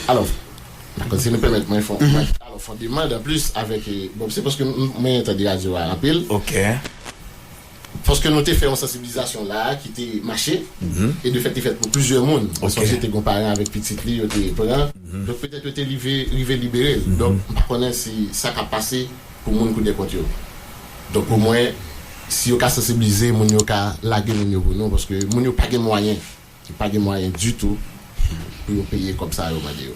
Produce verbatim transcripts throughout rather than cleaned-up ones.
Alò, dakò, si nou pèmèt mwen fè yon, alò, fè yon demann anplis avèk, eh, Bob, se paske m- m- mwen tande radyo a anpil. Ok. Paske nou te fè yon sansibilizasyon la a ki te mache, e de fèt, li fèt pou plizyè moun. Mwen sonje te gen yon paran avèk pitit li, yo te pran. Donk, petèt, yo te rive, rive libere l. Donk, m pa konnen si sa ka pase pou moun Koudèkont yo. Donk, pou mwen, si yo ka sansibilize, moun yo ka lage moun yo pou nou, paske moun yo pa gen mwayen. Yo pa gen mwayen ditou pou yo peye kòb sa yo mande yo.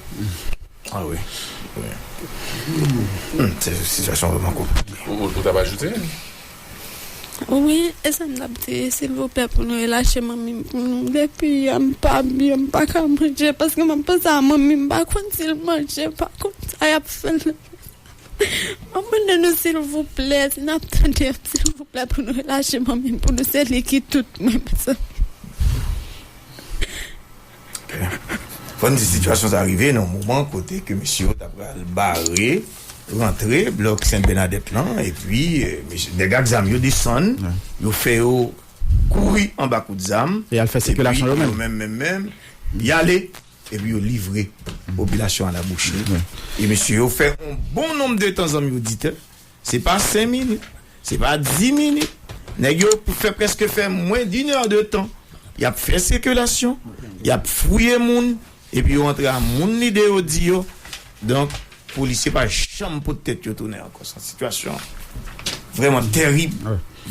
Ah wi. Wi. Hmm, se sitiyasyon vrèman konplike. Ou, ou, ou t ap ajoute? Wi, e sa m t ap di, silvouplè, pou nou relache manmi m pou nou. Depi yè, m pa byen, m pa ka manje, paske m ap panse a manmi m, m pa konn si l manje, m pa konn sa y ap fè l. M ap mande nou, silvouplè, si n ap tande, silvouplè, pou nou relache manmi m pou nou, se li ki tout mwen, mezanmi. Fò n di sitiyasyon sa rive nan yon moman kote ke mesye yo ta pral bare rantre blòk Sent Bènadèt lan, epi, eh, mesye, nèg ak zam yo desann, yo fè yo kouri anba kout zam, e al fè sikilasyon yo menm, menm, menm, menm, y ale, epi yo livre popilasyon a la boucherie. E mesye yo fè yon bon nonb de tan, zanmi oditè, se pa senk minit, se pa dis minit. Nèg yo fè, prèske fè mwen d'une heure de temps. Y ap fè sikilasyon, y ap fouye moun, epi yo antre a moun lide yo di yo. Donk, polisye pa janm pot tèt yo tounen ankò. Se yon sitiyasyon vrèman tèrib,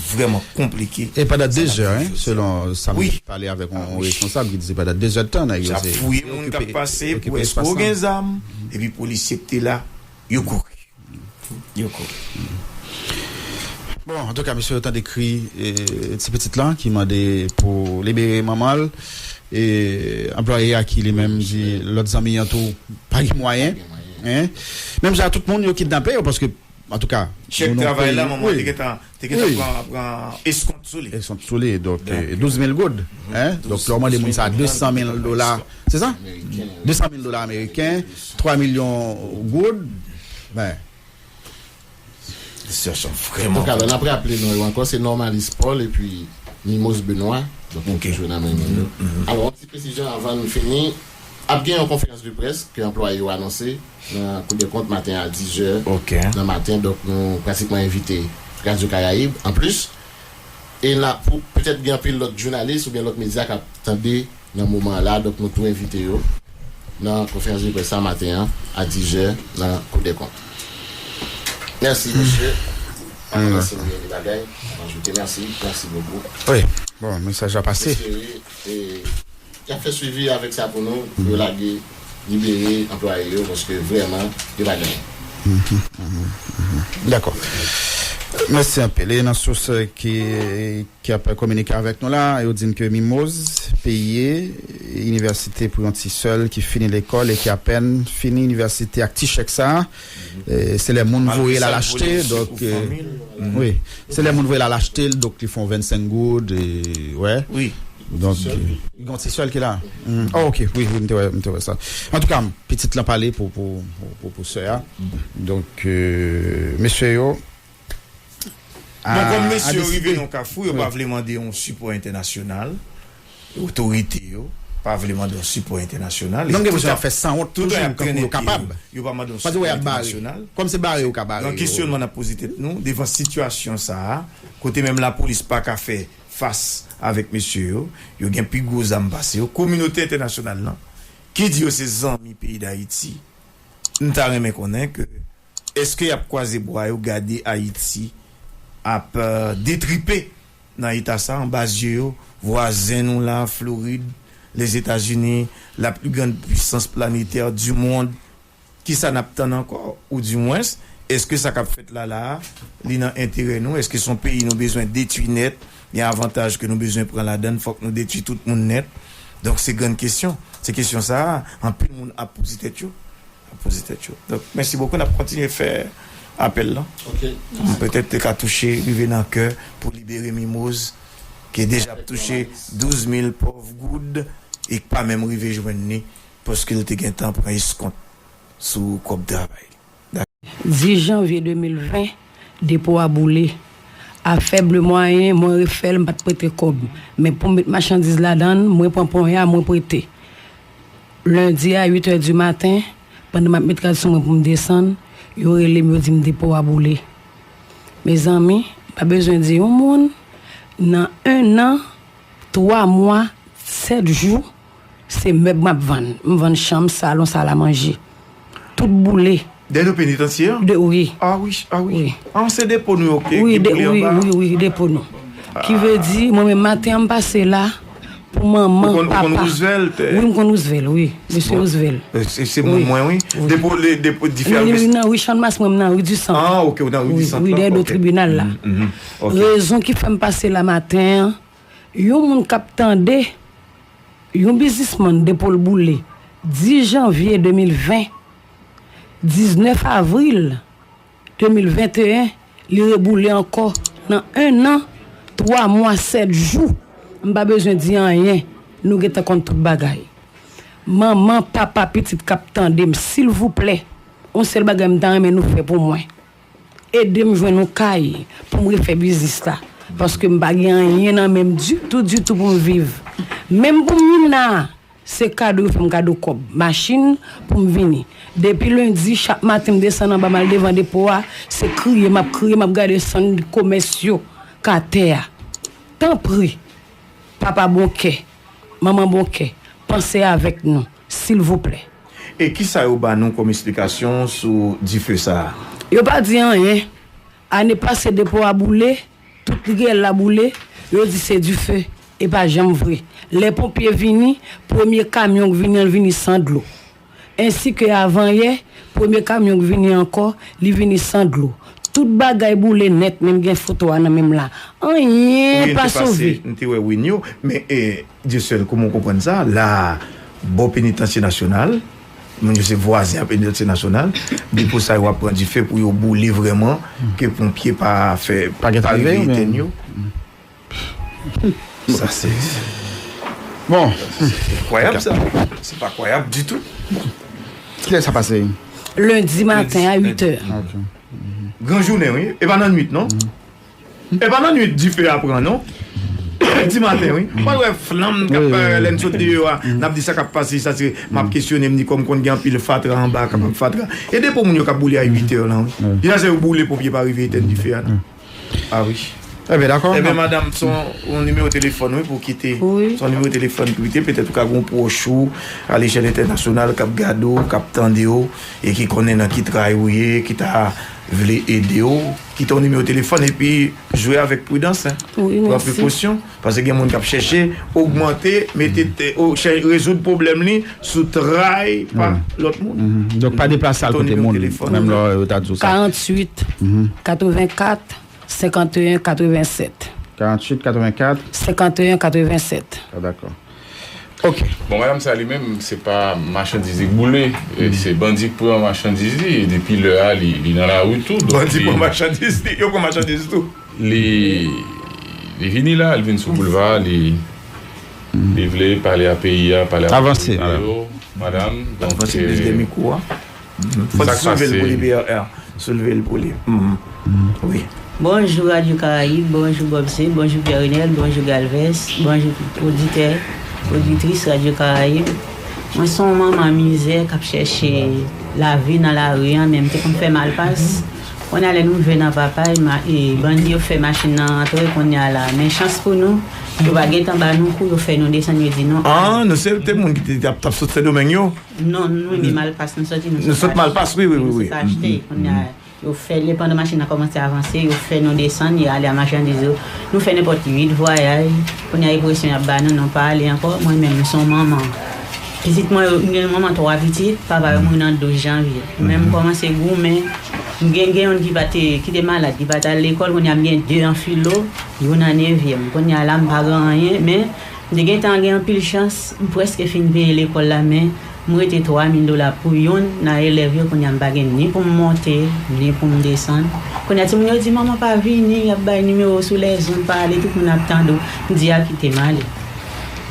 vrèman konplike. E pandan de zè, selon sa m pale avèk yon responsab ki di se pandan de zè tan nèg yo ap fouye moun k ap pase pou èske w gen zam, epi polisye k te la, yo kouri. Yo kouri. Bon, antouka, mesye yo tande kri, eh, ti pitit lan ki mande pou libere manman l. E anplwaye a ki li menm di lòt zanmi an tou pa gen mwayen. Menm jan tout moun yo kidnape yo, paske, antouka, chèk travay la, manman te gentan, te gentan pran, pran eskont sou li. Eskont sou li, donk, eh, douz mil goud. Donk, lè w mande moun sa de san mil dola, se sa? De san mil dola ameriken, twa milyon goud. Ben, sitiyasyon vrèman konplike. Donk, alò, n ap raple non yo ankò, se Normalis Paul epi Mimose Benoît. Donk, yo toujou nan men moun yo. Alò, yon ti presizyon avan nou fini. Ap gen yon konferans de près ke anplwaye yo anonse nan Kou dè Kont maten a dis zè nan maten. Donk, nou pratikman envite Radyo Karayib. Anplis, e n a pou petèt gen anpil lòt jounalis oubyen lòt medya k ap tande nan moman an la. Donk, nou tou envite yo nan konferans de près sa maten an a dis zè nan Kou dè Kont. Mèsi, mesye. Pa gen anyen de bagay. Mwen ajoute mèsi. Mèsi bokou. Wi, bon, mesaj la pase. Espere, e, y ap fè swivi avèk sa pou nou, pou yo lage, libere anplwaye yo, paske vrèman, yo pa gen anyen. Dakò. Mèsi anpil. E nan sous ki, ki ap kominike avèk nou la, yo di n ke Mimoz peye inivèsite pou yon ti sè l ki fini lekòl e ki apèn fini inivèsite ak ti chèk sa a. E, se lè moun voye l al achte, donk, e, wi, se lè moun voye l al achte l, donk li fè yon vennsenk goud, e, wè. Donk, e, gen yon ti sè l ki la. Oh, ok, wi, wi, m te wè, m te wè sa. Antouka, pitit lan pale pou, pou, pou, pou, pou sè a. Donk, e, mesye yo, Bon, kòm mesye yo rive nan yon kafou, yo pa vle mande yon sipò entènasyonal. Otorite yo pa vle mande yon sipò entènasyonal. Non, m gen enpresyon y ap fè sanwont toujou, kankou yo kapab. Yo pa mande yon sipò entènasyonal. Kòm se bare yo ka bare yo. Nan kesyonman n ap poze tèt nou, devan sitiyasyon sa a, kote menm lapolis pa ka fè fas avèk mesye yo, yo gen pi gwo zam pase yo, kominote entènasyonal lan, ki di yo se zanmi peyi Dayiti, m ta renmen konnen ke èske y ap kwaze bra yo gade Ayiti ap, euh, detripe nan eta sa anba zye yo, vwazen nou la, Florid, Lèzetazini, la pli grann pwisans planetè di mond, kisa n ap tann ankò? Oudimwens, èske sa k ap fèt la, la a, li nan enterè nou? Èske se yon peyi nou bezwen detwi nèt? Gen avantaj ke nou bezwen pran ladan l, fòk nou detwi tout moun nèt? Donk, se grann kesyon. Se kesyon sa a, anpil moun ap poze tèt yo. Ap poze tèt yo. Donk, mèsi bokou. N ap kontinye fè apèl lan. Petèt te ka touche, rive nan kè pou libere Mimoz, ki deja ap touche douz mil pòv goud e k pa menm rive jwenn li, paske l te gentan pran eskont sou kòb travay li. Dis janvye de mil ven, depo a boule. A fèb mwayen, mwen refè l, m pa t prete kòb. Men pou m met machandiz ladan l, mwen pran ponya, mwen prete. Lendi a uit è di maten, pandan m ap met rad sou mwen pou m desann, yo rele m, yo di m depo a boule. Mezanmi, m pa bezwen di yon moun, nan en an, twa mwa, sèt jou, se mèb m ap vann. M vann chanm, salon, sal a manje. Tout boule. Dèyè do penitansye a? De, wi. Ah wi, ah wi. Wi. Ah, se depo nou yo ki, wi, ki de, boule wi, anba? Wi, wi, depo nou. Ki vle di, mwen menm maten an m pase la pou manman, papa. Ou konn, ou konn Roosevelt? Wi, m konn Roosevelt, wi. Mesye Roosevelt. Bon. Se, se moun mwen, wi. Wi. Depo, le, depo, diferan. Mwen, mwen nan ri Channmas, mwen, m nan ri di San. Ah, ok, ou nan ri di San. Wi, wi, dèyè do tribinal la. Ok. Rezon ki fè m pase la maten an, yon moun k ap tande, yon biznismann depo l boule dis janvye de mil ven, diznèf avril de mil venteyen, li reboule ankò nan en an, twa mwa, sèt jou. M pa bezwen di anyen, nou gentan konn tout bagay. Manman, papa, pitit k ap tande m, silvouplè, yon sèl bagay m ta renmen nou fè pou mwen. Ede m jwenn yon kay pou m refè biznis la. Paske m pa gen anyen nan men m ditou, ditou pou m viv. Menm pou m vin la, se kado yo fè m kado kòb machin pou m vini. Depi lendi, chak maten m desann anba m al devan depo a, se kriye m ap kriye, m ap gade sann komès yo k atè a. Tanpri, papa bon kè, manman bon kè, panse avèk nou, silvouplè. E kisa yo ba nou kòm esplikasyon sou dife sa a? Yo pa di anyen. Ane pase, depo a boule, tout riyèl la boule, yo di se dife. E pa janm vre. Lè ponpye vini, premye kamyon k vini an vini san dlo. Ensi ke avanyè, premye kamyon k vini ankò, li vini san dlo. Tout bagay boule nèt, menm gen foto a nan men m la. Anyen pa sove. Wi, m te pase, m te wè win yo, men, eh, Dieu seul, kòman w konprann sa? La, bò Penitansye Nasyonal, moun yo se vwazen a Penitansye Nasyonal, depo sa yo ap pran dife pou yo boule vrèman, ke ponpye pa fè, pa rive etèn yo. Sa se... Bon. Se enkwayab sa. Se pa kwayab ditou. Kilè sa pase? Lendi maten a uit è. Ok. Gran jounen, wi. E pa nan nwit, non? E pa nan nwit dife a pran, non? Di maten, wi. Ou pral wè flanm k ap, wi, wi, lè n sot deyò a, n ap di sa k ap pase, sa se, m ap kesyone m ni kòm konn gen anpil fatra anba, kapab fatra. E depo moun yo k ap boule a uit è lan, wi. Wi. Genlè se yo boule, ponpye pa rive etèn dife a, non? Ah wi. Ebyen, dakò. Ebyen, madanm, se yon, yon nimewo telefòn, wi, pou kite. Wi. Se yon nimewo telefòn pou kite. Petèt ou ka gen yon pwòch ou, alechèl entènasyonal, k ap gade w, k ap tande w, e ki konnen nan ki tray ou ye, ki ta vle ede w, kite yon nimewo telefòn, epi jwe avèk pridans, en. Wi, mèsi. Pran prekosyon, paske gen moun k ap chèche ogmante, mete tè-, o, chè-, rezoud pwoblèm li sou tray pa lòt moun. Donk, pa deplase al kote moun, menm lè yo ta di w sa. Karanntuit, katrevenkat, senkanteyen, katrevennsèt. Karanntuit, katrevenkat. Senkanteyen, katrevennsèt. Ah, dakò. Ok. Bon, madanm sa li menm, se pa machandiz li k boule, e se bandi k pran machandiz li, e depi lè a, li, li nan lari tou. Donk, bandi pran machandiz li, yo pran machandiz tou. Li, li vini la, li vin sou boulva, li, li vle pale a peyi a, pale a kominote yo, madanm. Avanse, madanm. Donk, avanse plis de mikwo a. Fò n soulve l pou li, B R R. Soulve l pou li. Wi. Bonjou, Radyo Karayib. Bonjou, Bob C. Bonjou, Pierre Renel. Bonjou, Galvez. Bonjou, tout oditè, oditris Radyo Karayib. Mwen se yon manman mizè k ap chèche lavi nan lari a, men m te konn fè malpas. Kounye a, lè nou rive nan Papay, ma-, e, bandi yo fè machin nan antre kounye a la. Men chans pou nou, yo pa gentan ba nou kou, yo fè nou desann, yo di nou. Ah, nou se te moun ki te ap, t ap sot Sendomeng yo? Non, nou menm malpas, nou soti, nou sot achte. Nou sot malpas, wi, wi, wi, wi. Nou sot achte. Kounye a, yo fè, lepandan machin nan kòmanse avanse, yo fè nou desann, yo ale a machandiz yo. Nou fè nenpòt uit vwayaj. Kounye a, enpresyon y ap ba nou, nou pa ale ankò. Mwen menm, m se yon manman. Pitit mwen yo, m gen manman twa pitit, papa yo mouri nan douz janvye. Men m kòmanse goumen. M gen, gen youn ki pa te, ki te malad, ki pa t al lekòl. Kounye a, m gen de an filo, youn an nevyèm. Kounye a la, m pa gen anyen, men m te gentan gen anpil chans, m prèske fin peye lekòl la, men m rete twa mil dola pou youn nan elèv yo. Kounye a, m pa gen ni pou m monte, ni pou m desann. Kounye a, timoun yo di, "Manman pa vini, y ap bay nimewo sou lèzonn, pa ale, tout moun ap tande w." M di, "A, kite m ale."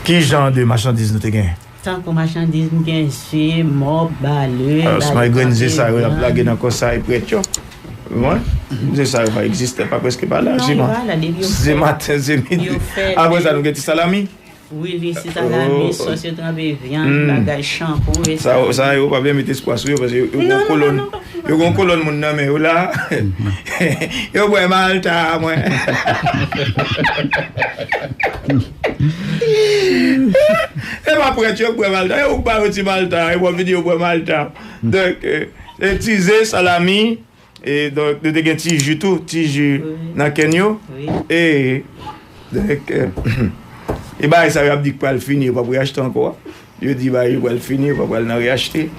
Ki jan de machandiz nou te gen? Tankou machandiz, m gen ze, mòb, bale, alò, se malgre ze sa yo, y ap lage nan kò sa e prèt yo. Wi. Ze sa yo pa egziste, pa prèske pa la, non, yo pa la, depi yo fè, ze maten, ze midi. Apre sa, nou gen ti salami. Wi, wi, se sa la, lwil, sòs yo tranpe vyann, bagay, chanpou, sa, sa yo pa byen met espwa sou yo, paske yo gon kolòn, yo gon kolòn moun nan men yo la. Yo bwè malta, mwen. E pa prèt yo bwè malta, yo ba yo ti malta, yo bwè vide, yo bwè malta. Donk, e ti ze, salami, e donk, nou te gen ti ji tou, ti ji nan kenn yo. E, donk, e bagay sa yo ap di k pral fini, yo p ap reyachte ankò. Yo di bagay yo pral fini, yo pa pral nan reyachte.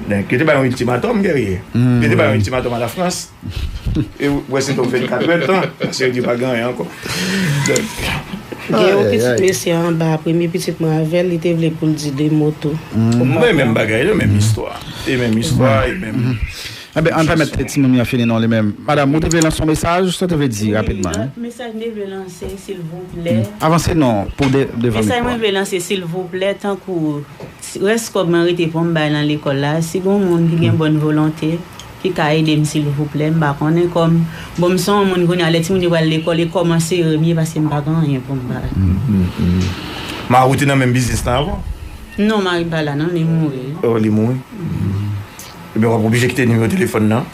Donk, yo te bay yon iltimatòm, Guerrier. Yo te bay yon iltimatòm a la Frans. E w wè se t yon vennkat èdtan, paske yo di pa gen anyen ankò. Donk, gen yon pitit mesye anba, premye pitit mwen avè l, li te vle pou l di de mo tou. Mwen menm bagay la, menm istwa. E menm istwa, e menm. Enben, ann pèmèt timoun yo fini non li menm. Madanm, ou te vle lanse yon mesaj, sa w te vle di rapidman? Mesaj m te vle lanse, silvouplè. Avanse non, pou de, devan mikwo a. Mesaj mwen vle lanse, silvouplè, tankou rès kòb mwen rete pou m bay nan lekòl la, si gon moun ki gen bòn volonte, ki ka ede m, silvouplè, m pa konnen kòm, bon, m se yon moun kounye a, lè timoun yo pral lekòl, e kòmanse reme paske m pa gen anyen pou m bay. Mari w te nan menm biznis lan avan? Non, mari m pa la, non, li mouri. Oh, li mouri. Ebyen, w ap oblije kite nimewo telefòn nan.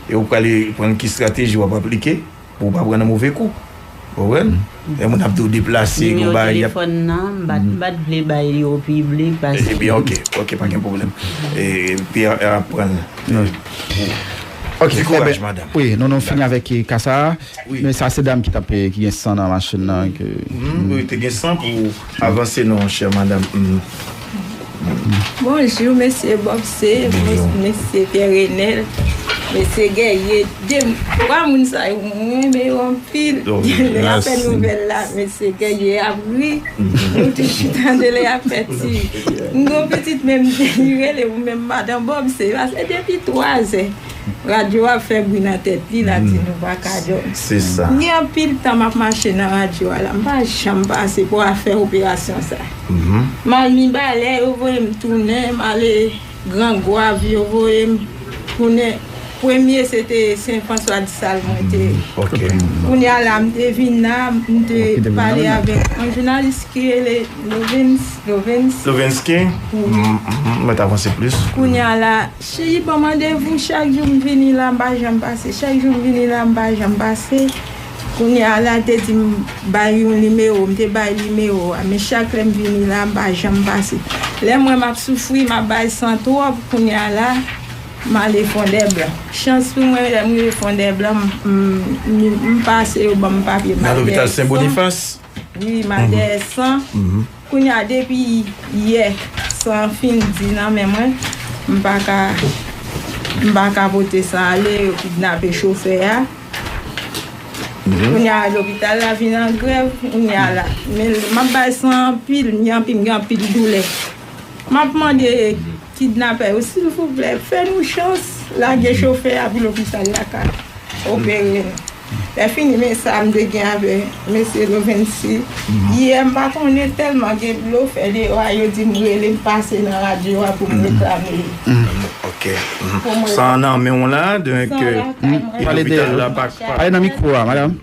E w prale pran ki estrateji w ap aplike pou w pa pran nan move kou. Ou konprann? Lè moun ap di w deplase, gon bagay, y ap. Nimewo telefòn nan, m pa t, m pa t vle bay li o piblik, paske. Ebyen, oke, oke, pa gen pwoblèm. E, epi, a, a pran. Ok, di kouraj, madanm. Wi, nou, nou fini avèk, e, ka sa a. Men sa se dam ki t ap, e, ki gen san nan machin nan, ke. Wi, te gen san pou avanse non, chè madanm. Bonjou, mesye Bobse, mesye Pierre Renel, mesye Guerrier, de, twa moun sa yo, mwen renmen yo anpil. Lè y ap fè nouvèl la, mesye Guerrier ap ri. Nou te chita de lè y ap fè ti. M gon pitit menm, li rele ou menm madan Bobse, paske depi twazè. Radyo a ap fè bri nan tèt li, l ap di nou pa ka dòmi. Se sa. Gen anpil tan m ap mache nan radyo a la, m pa janm pase pou afè operasyon sa. M al Mibalè, yo voye m tounen, m ale Gran Gwav, yo voye m tounen. Premye, se te Sen Franswa di Sal mwen te ye. Kounye a la, m te vin la, m te pale avèk yon jounalis ki rele Lovens, Lovens. Lovensky? Wi. M, m, m mèt avanse plis. Kounye a la, cheri ban m randevou, chak jou m vini la, m pa janm pase. Chak jou m vini la, m pa janm pase. Kounye a la, te di m bay yon nimewo, m te bay nimewo a. Men chak lè m vini la, m pa janm pase. Lè m wè m ap soufri, m ap bay san twòp, kounye a la, m ale Fondèblan. Chans pou mwen, lè m rive Fondèblan, m, m, m, m pase, yo ban m papye. Nan lopital Sen Bonifas? Wi, m al dèyè san. Kounye a, depi yè, san an fin di nan men mwen, m pa ka, m pa ka pote san ale, yo kidnape chofè a. Kounye a, lopital la vin an grèv, kounye a la. Men m ap bay san anpil, m gen anpil, m gen anpil doulè. M ap mande kidnapè yo, silvouplè, fè nou chans, lage chofè a pou lopital la ka opere nou. Lè fini, men sa m te gen avè mesye Lovency. Yè, m pa konnen tèlman gen blofè deyò a, yo di m rele m pase nan radyo a pou m reklame li. Ok. Pou m reklame. San nan men w la, donk, san lakay mwen. Pale de, lopital la pa, pa. Pale nan mikwo a, madanm.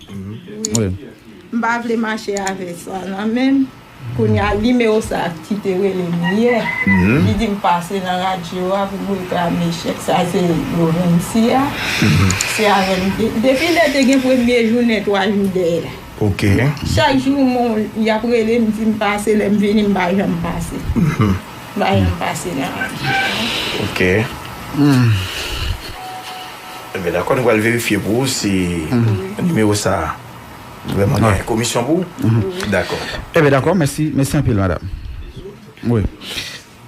Wi. M pa vle mache avè san nan men m. Kounye a, nimewo sa a ki te rele m yè, li di m pase nan radyo a pou m reklame chèk sa, se Lovency a. Se avè l m te, depi lè te gen premye jounen twa jou dèyè la. Ok. Chak jou, mon, y ap rele m, di m pase, lè m vini, m pa janm pase. M pa janm pase nan radyo a. Ok. Enben, dakò, nou pral verifye pou ou si nimewo sa a. Vrèman gen komisyon pou ou? Dakò. Enben, dakò, mèsi, mèsi anpil, madanm. Wi.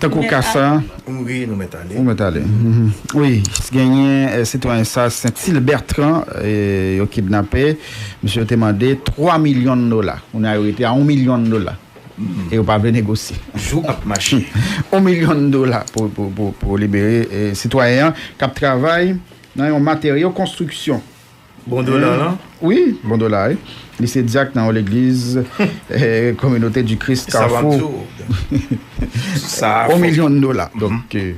Tankou ka sa. Wi, nou mèt ale. Ou mèt ale. Wi, genyen, eh, sitwayen sa, Saint-Île Bertrand, eh, yo kidnape. Misye yo te mande twa milyon dola. Kounye a yo rete a yon milyon dola. E yo pa vle negosye. Jou ap mache. Yon milyon dola pou, pou, pou, pou libere, eh, sitwayen an k ap travay nan yon materyo konstriksyon. Bon dola lan? Wi, bon dola, wi. Li se dyak nan yon legliz, eh, Communauté du Christ Carrefour. Yon milyon dola. Donk, eh,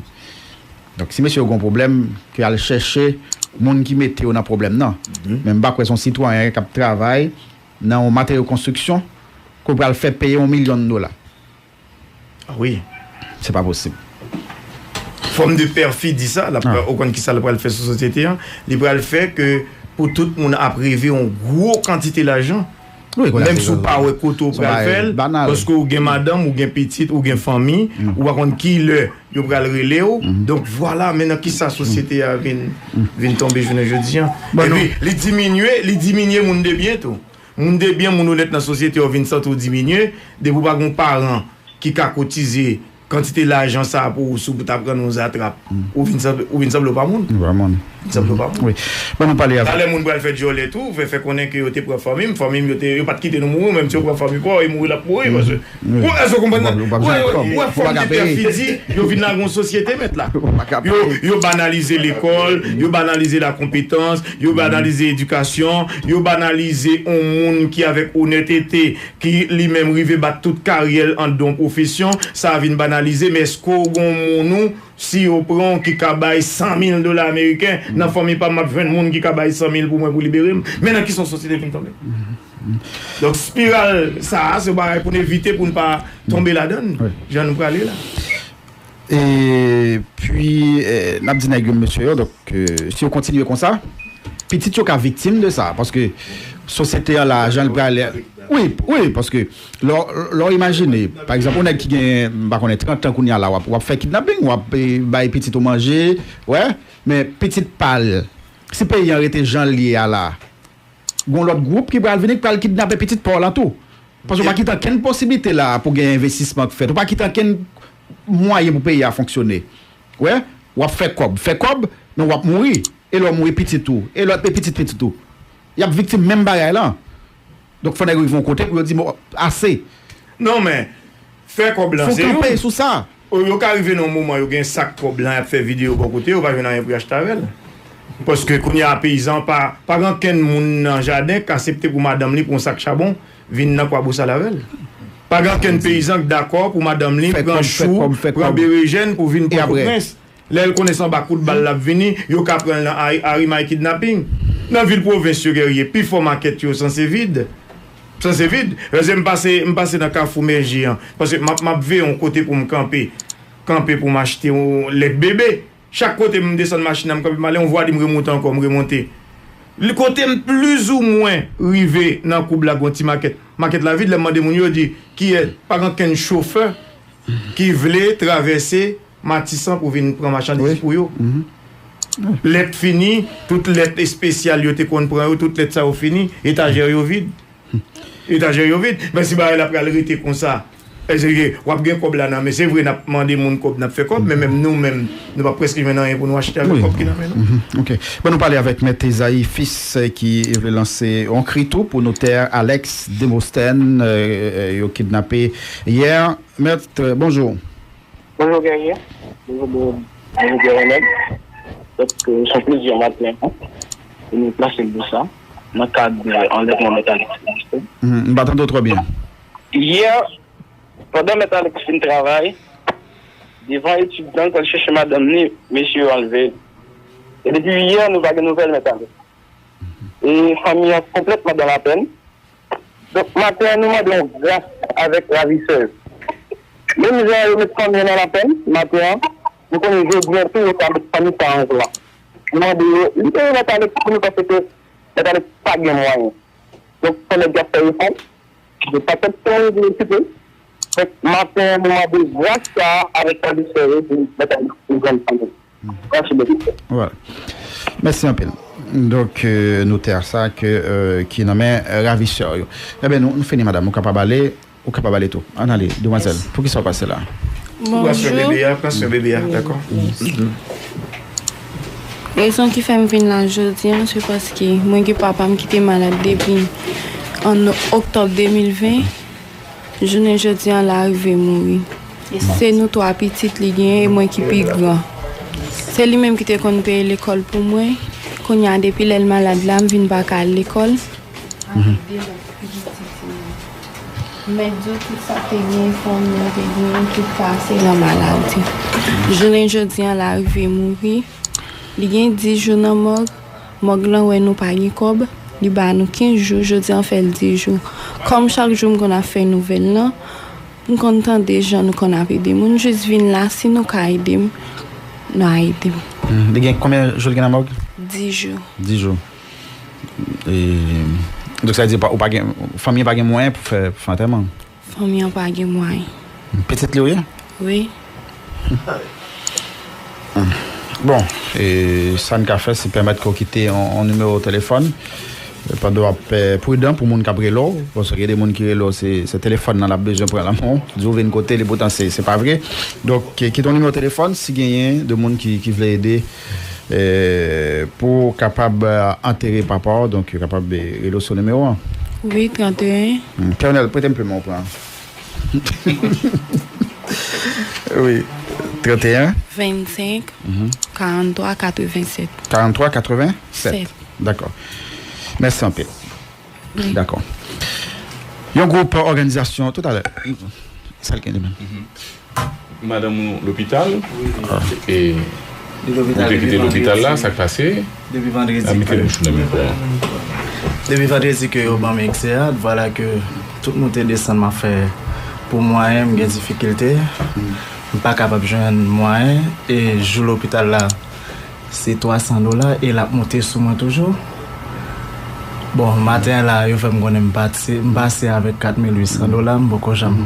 donk, si mesye yo gon pwoblèm, ke al chèche moun ki mete yo nan pwoblèm nan. Men m pa kwè se yon sitwayen k ap travay nan yon materyo konstriksyon, ke w pral fè peye yon milyon dola. Ah wi. Se pa posib. Fòm de pèfidi sa, l ap, ou konn ki sa l pral fè sou sosyete an? Li pral fè ke pou tout moun ap reve yon gwo kantite lajan, menm si w pa wè kote w pral fè l, paske ou gen madanm, ou gen pitit, ou gen fanmi, ou pa konn ki lè yo pral rele w. Donk vwala, men nan ki sa sosyete a vin, vin tonbe jounen jodi an. Epi li diminye, li diminye moun de byen tou. Moun de byen, moun onèt nan sosyete yo vin santi w diminye, depi w pa gen yon paran ki ka kotize kantite lajan sa a pou ou si w ta pran yon zatrap, ou vin sanble, ou vin sanble w pa moun. Ou vin sanble w pa moun. Wi. Bon, nou pale avèk. Talè moun pral fè dyòlè tou, fè, fè konnen ke yo te pran fanmi m, fanmi m yo te, yo pa t kite nou mouri, menm si yo pran fanmi pa w, e mouri l ap mouri, paske Ou, èske w konprann? Ou wè, ou wè fòm de pèfidi, yo vin nan yon sosyete, mèt la. Yo, yo banalize lekòl, yo banalize lakonpetans, yo banalize edikasyon, yo banalize yon moun ki avèk onètete, ki li menm rive bat tout karyè l anndan yon pwofesyon, sa vin banalize, men èske w gen yon moun ou, si yo pran w ki ka bay san mil dola ameriken, nan fanmi pa m, m ap jwenn moun ki ka bay san mil pou mwen pou libere m? Men nan ki sa sosyete vin tonbe? Donk, espiral sa a, se yon bagay pou n evite, pou n pa tonbe ladan l, jan nou prale la. Epi, n ap di nèg yo, mesye yo, donk, si yo kontinye konsa, pitit yo ka viktim de sa, paske sosyete an la, jan l prale. Wi, wi, paske lè w imajine, pa egzanp, yon nèg ki gen, m pa konnen, trant an kounye a la, w ap fè kidnaping, w ap bay pitit ou manje, wè, men pitit pa l, si peyi an rete jan l ye a la, gen yon lòt gwoup ki pral vini, ki pral kidnape pitit pa w lan tou. Paske w pa kite ankenn posiblite la pou gen envestisman k fèt. Ou pa kite ankenn mwayen pou peyi a fonksyone. Wè, w ap fè kòb, fè kòb, men w ap mouri. E lè w mouri, pitit ou, e lòt, e pitit pitit ou, y ap viktim menm bagay lan. Donk, fò nèg yo rive yon kote pou yo di, bon, ase. Non, men, fè kòb lan, se youn. Fò kanpe sou sa. Yo ka rive nan yon moman, yo gen sak kòb lan, y ap fè videyo bò kote, yo pa jwenn anyen pou y achte avè l. Paske kounye a, peyizan pa, pa gen ankenn moun nan jaden k aksepte pou madanm li pran yon sak chabon vin nan Kwabosal avè l. Pa gen ankenn peyizan k dakò pou madanm li pran chou, pran berejèn pou vin Pòtoprens. Lè l konnen se anba kout bal l ap vini, yo ka pran l nan arimay kidnaping. Nan vil pwovens yo, Guerrier, pifò makèt yo sanse vid. Sanse vid. Lè m pase, m pase nan Kafou Mèje an, paske m ap, m ap veye yon kote pou m kanpe. Kanpe pou m achte yon lèt bebe. Chak kote m desann machin nan, m kanpe, m ale, yon vwa di m remonte ankò, m remonte. Kote m plizoumwen rive nan koub la, gen yon ti makèt. Makèt la vid, lè m mande moun yo, yo di, kiyès, pa gen okenn chofè ki vle travèse Matisan pou vin pran machandiz pou yo. Lèt fini, tout lèt espesyal yo te konn pran yo, tout lèt sa yo fini, etajè yo vid. Etajè yo vid. Men si bagay la pral rete konsa, èske w ap gen kòb la nan men? Se vre, n ap mande moun kòb, n ap fè kòb, men menm nou menm, nou pa prèske jwenn anyen pou nou achte avèk kòb ki nan men nou. Ok. Bon, nou pale avèk Mèt Ezayi Fils, eh, ki vle lanse yon kri tou pou notè Alex Demosthène, eh, eh, yo kidnape yè. Mèt, eh, bonjou. Bonjou, Guerrier. Bonjou, bon, bonjou, Guerrier Nèg. Donk, eh, se plizyè maten, hein, e nou plase l pou sa, nan kad, eh, anlèvman Mèt Alex Demosthène. M pa tande w twò byen. Yè, pandan Mèt Alex fin travay, devan etidyan l, pral chèche madanm li, mesye yo anlve l. E depi yè, nou pa gen nouvèl Mèt Alex. E fanmi an konplètman dan lapèn. Donk, maten an, nou mande yon gras avèk ravisè yo. Menm jan yo met fanmi an nan lapèn, maten an, nou konnen jodi an tou, yo ka met fanmi sa an jwa. Nou mande yo libere Mèt Alex pou nou, paske Mèt Alex pa gen mwayen. Donk, fò nèg yo ap fè efò. Yo pa t ap fè yon gwo okipe. Donk, maten an, nou mande gras sa a avèk ravisè yo pou Mèt Alex pou jwenn fanmi. Mèsi bokou. Voilà. Mèsi anpil. Donk, eh, notè sa ke, eh, ki nan men, eh, ravisè yo. Ebyen, nou, nou fini, madanm. Ou kapab ale, ou kapab ale tou. Ann ale, demwazèl. Poukisa w pase la? Bonjou. Pran swen bebe a, pran swen bebe a, dakò? Rezon ki fè m vin la jodi an, se paske mwen gen papa m ki te malad depi an oktòb de mil ven. Jounen jodi an la rive mouri. Se nou twa pitit li genyen e mwen ki pi gran. Se li menm ki te konn peye lekòl pou mwen. Kounye a depi lè l malad la m vin pa ka al lekòl. Avèk de lòt pitit li. M mèt di w tout sa k te genyen fanmi an te genyen tout pase nan maladi. Jounen jodi an la rive mouri. Li gen dis jou nan mòg. Mòg lan wè nou pa gen kòb. Li ba nou kenz jou, jodi a fè l dis jou. Kòm chak jou m konn ap fè nouvèl lan, m konn tande jan nou konn ap ede moun. Jis vin la, si nou ka ede m, nou a ede m. Hmm, li gen konbyen jou li gen nan mòg? Dis jou. Dis jou. E, donk, sa vle di pa, ou pa gen, fanmi an pa gen mwayen pou fè, pou fè antèman? Fanmi an pa gen mwayen. Pitit li ou ye? Wi. Bon, e, sa n ka fè, se pèmèt ke w kite yon, yon nimewo telefòn. Pandan w ap, e, pridan pou moun k ap rele w, paske gen de moun ki rele w, se, se telefòn nan l ap bezwen pran nan men w, di w vin kote li, poutan se, se pa vre. Donk, e, kite yon nimewo telefòn, si genyen de moun ki, ki vle ede, e, pou w kapab, e, antere papa w, donk, yo kapab, e, rele w sou nimewo an. Wi, trannteyen. Hmm, Kènèl, prete m plim an, w pran. Wi. Trannteyen. Vennsenk, mhm, karanntwa, katrevennsèt. Karanntwa, katrevennsèt. Sèt. Dakò. Mèsi anpil. Wi. Dakò. Yon gwoup òganizasyon, toutalè. Sa l gen li menm? Mhm. Madanm ou lopital? Wi. Ah. E Li lopital. Ou te kite lopital la, sa k pase? Depi vandredi. A, mete bouch ou nan mikwo a. Depi vandredi ke yo ban m Exeat, vwala ke tout moute desann m ap fè pou mwayen, m gen difikilte. M pa kapab jwenn mwayen, e jou lopital la, se twa san dola, e l ap moute sou mwen toujou. Bon, maten an la, yo fè m konnen m pati, m pase avèk kat mil uit san dola, m poko janm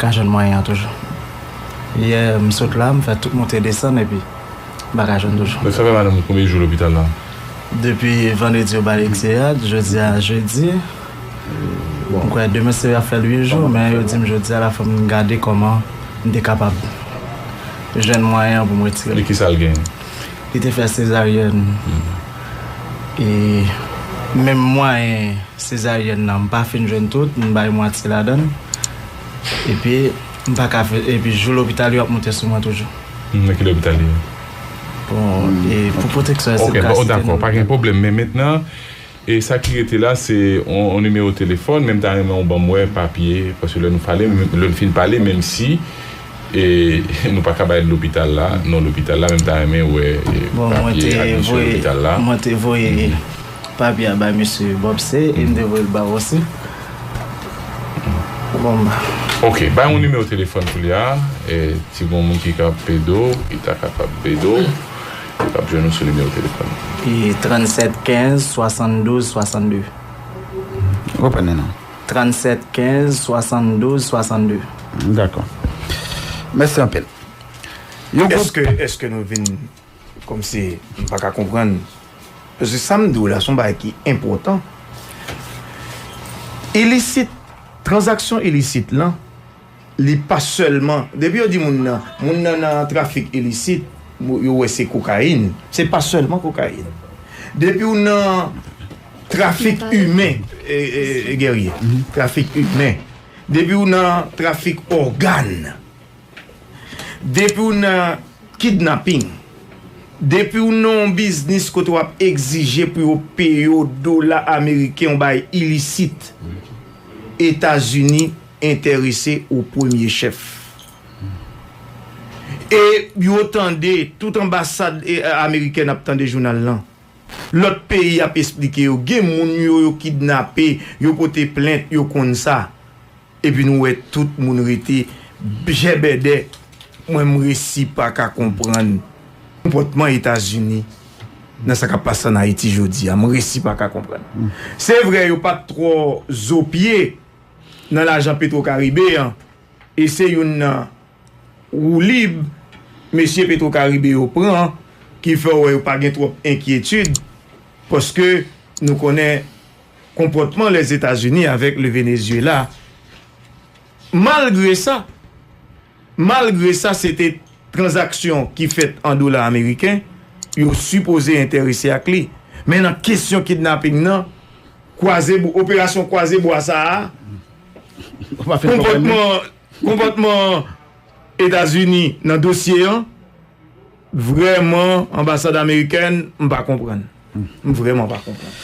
ka jwenn mwayen an toujou. Yè, m sot la, m fè tout moute desann, epi m pa ka jwenn toujou. Donk, sa fè madanm ou konbyen jou lopital la? Depi vandredi yo ba l Exeat, jodi a jedi. Bon. M kwè demen se ap fè l uit jou, men yo di m jodi a la fò m gade kòman m te kapab jwenn mwayen an pou m retire l. E kisa l gen? Li te fè sezaryèn. Hmm. E menm mwayen sezaryèn nan, m pa fin jwenn tout, m bay mwatye ladan l. Epi, m pa ka fè, epi jou lopital yo ap moute sou mwen toujou. Hmm, nan ki lopital li ye? Bon, hmm, e pou pwoteksyon, ok, bon, dakò, pa gen pwoblèm. Men mentnan, e sa ki rete la, se on, on nimewo telefòn, men m ta renmen w ban m wè papye, paske lè nou pale, lè n fin pale, menm si, e, nou pa ka bay lopital la, non lopital la, men m ta renmen wè, e, bon, mwen papye te admisyon voye, lopital la. Mwen te voye, mhm, papye a bay mesye Bob C, e m te voye l ba w osi. Bon, ba. Ok, bay yon nimewo telefòn pou li a, e, si gon moun ki ka ede w, ki ta kapab ede w, yo kab jwenn ou sou nimewo telefòn. E trannsèt kenz swasanndouz swasannde. Reprann li non. Trannsèt kenz swasanndouz swasannde. Dakò. Mèsi anpil. Yon gwoup. Èske, èske nou vin kòmsi m pa ka konprann? Paske sa m di w la, se yon bagay ki enpòtan. Ilisit, tranzaksyon ilisit lan, li pa sèlman, depi yo di moun nan, moun nan nan trafik ilisit, yo wè se kokayin. Se pa sèlman kokayin. Depi w nan trafik imen, e, e, e, Guerrier, trafik imen. Depi w nan trafik ògàn. Depi w nan kidnaping. Depi w nan yon biznis kote w ap egzije pou yo peye w dola ameriken, yon bagay ilisit, Etazini enterese o premye chèf. E yo tande, tout anbasad, e, amerikèn ap tande jounal lan. Lòt peyi ap esplike yo, gen moun yo, yo kidnape, yo pote plent, yo konn sa. Epi nou wè tout moun rete jèbèdè. Mwen, m resi pa ka konprann konpòtman Etazini nan sa k ap pase ann Ayiti jodi a. M resi pa ka konprann. Se vre, yo pa t twò zo pye nan lajan Petro Caribe an, e se youn nan woulib mesye Petro Caribe yo pran ki fè w wè yo pa gen twòp enkyetid, paske nou konnen konpòtman Lèzetazini avèk le Venezuela. Malgre sa, malgre sa, se te tranzaksyon ki fèt an dola ameriken, yo sipoze enterese ak li. Men nan kesyon kidnaping nan, kwaze bwa, operasyon kwaze bwa sa a, konpòtman, konpòtman Etazini nan dosye an, vrèman, anbasad amerikèn, m pa konprann. M vrèman pa konprann.